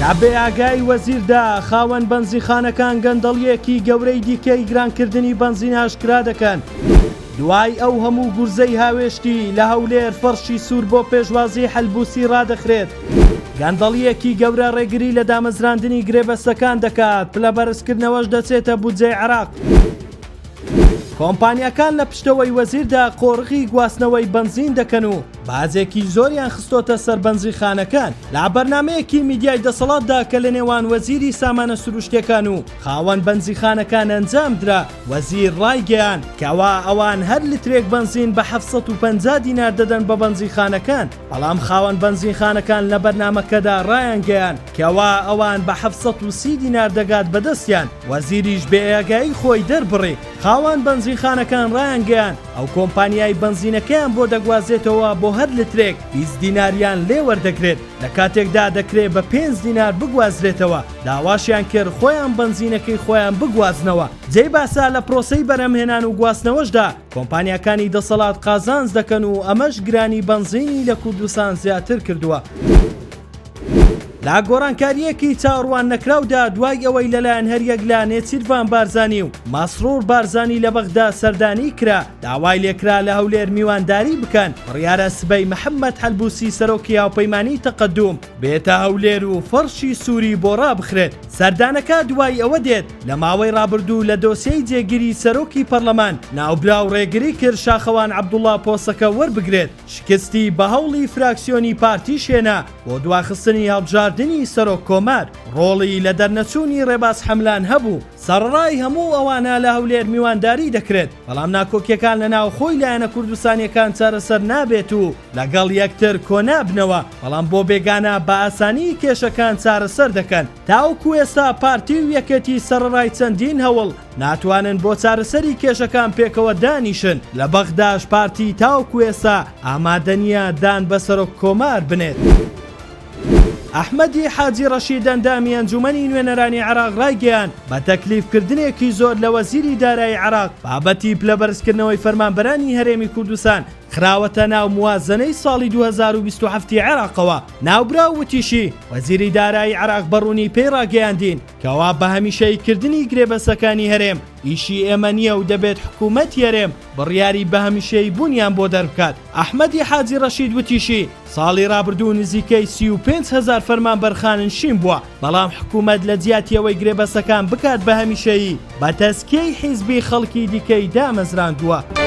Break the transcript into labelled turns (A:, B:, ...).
A: لە بێ ئاگایی وەزیردا، خاوەن بەنزینخانەکان گەندەڵییەکی گەورەی دیکەی گرانکردنی بەنزین ئاشکرا دەکەن. دوای ئەو هەموو گورزەی هاوێشتی، لە هەولێر فەڕشی سوور بۆ پێشوازیی حەلبوسی ڕادەخرێت. گەندەڵییەکی گەورە ڕێگری لە دامەزراندنی گرێبەستەکان دەکات، پلەبەرزکردنەوەش دەچێتە بودجەی عێراق. کۆمپانیاکان لە پشتەوەی وەزیردا قۆرغی گواستنەوەی بەنزین دەکەن و باجێکی زۆریان خستۆتە سەر بەنزینخانەکان. لە بەرنامەیەکی میدیای دەسەڵاتدا کە لە نێوان وەزیری سامانە سروشتیەکان و خاوەن بەنزیخانەکان ئەنجامدرا، وەزیر ڕایگەیاند کەوا ئەوان هەر لترێک بەنزین بە 750 دینار دەدەن بە بەنزینخانەکان، بەڵام خاوەن بەنزینخانەکان لە بەرنامەکەدا ڕایانگەیاند کەوا ئەوان بە 730 دینار دەگات بەدەستیان، وەزیریش بێئاگایی خۆی دەربڕی. خاوەن بەنزینخانەکان ڕایانگەیاند ئەو کۆمپانیای بەنزینەکەیان بۆ دەگوازێتەوە بۆ هەر لترێک 20 دیناریان لێ وەردەگرێت، لە کاتێکدا دەکرێ بە پێنج دینار بگوازرێتەوە، داواشیان کرد خۆیان بەنزینەکەی خۆیان بگوازنەوە. جێی باسە لە پرۆسەی بەرهەمهێنان و گواستنەوەشدا کۆمپانیاکانی دەسەڵات قازانج دەکەن و ئەمەش گرانی بەنزینی لە کوردستان زیاتر کردووە. لە گۆڕانکارییەکی چاوەڕوان نەکراودا دوای ئەوەی لەلایەن هەریەک لە نێچیرڤان بارزانی و مەسرور بارزانی لە بەغدا سەردانی کرا، داوای لێکرا لە هەولێر میوانداری بکەن، بڕیارە سبەی محەممەد حەلبوسی سەرۆکی هاوپەیمانیی تەقەدوم بێتە هەولێر و فەڕشی سووری بۆ ڕابخرێت. سەردانەکە دوای ئەوە دێت، لە ماوەی ڕابردوو لە دۆسیەی جێگیری سەرۆکی پەڕلەمان، ناوبراو ڕێگری کرد شاخەوان عەبدوڵا پۆستەکە وەربگرێت، شکستی بە هەوڵی فراکسیۆنی پارتیش هێنا بۆ دواخستنی هەڵبژاردنی سەرۆک کۆمار، ڕۆڵی لە دەرنەچوونی ڕێباز حەملان هەبوو، سەڕەڕای هەموو ئەوانە لە هەولێر میوانداری دەکرێت، بەڵام ناکۆکیەکان لە ناوخۆی لایەنە کوردستانیەکان چارەسەر نابێت و لەگەڵ یەکتر کۆنابنەوە، بەڵام بۆ بێگانە بە ئاسانی کێشەکان چارەسەر دەکەن، تاوەکو ئێستا پارتی و یەکێتی سەڕەڕای چەندین هەوڵ ناتوانن بۆ چارەسەری کێشەکان پێکەوە دانیشن، لە بەغداش پارتی تاوەکو ئێستا ئامادەنیە دان بە سەرۆک کۆمار بنێت. ئەحمەدی حاجی ڕەشید ئەندامی ئەنجومەنی نوێنەرانی عێراق ڕایگەیاند، بە تەکلیفکردنێکی زۆر لە وەزیری دارایی عێراق بابەتی پلەبەرزکردنەوەی فەرمانبەرانی هەرێمی کوردستان خراوەتە ناو موازنەی ساڵی 2027 ی عێراقەوە. ناوبراو وتیشی، وەزیری دارایی عێراق بە ڕوونی پێی ڕاگەیاندین کەوا بە هەمیشەییکردنی گرێبەستەکانی هەرێم ئیشی ئێمە نییە و دەبێت حکوومەتی هەرێم بڕیاری بەهەمیشەیی بوونیان بۆ دەربکات. ئەحمەدی حاجی ڕەشید وتیشی، ساڵی ڕابردوو نزیکەی 35 هەزار فەرمانبەر خانەنشین بووە، بەڵام حکوومەت لە جیاتی ئەوەی گرێبەستەکان بکات بە هەمیشەیی، بە تەزکیەی حیزبی خەڵکی دیکەی دامەزراندووە.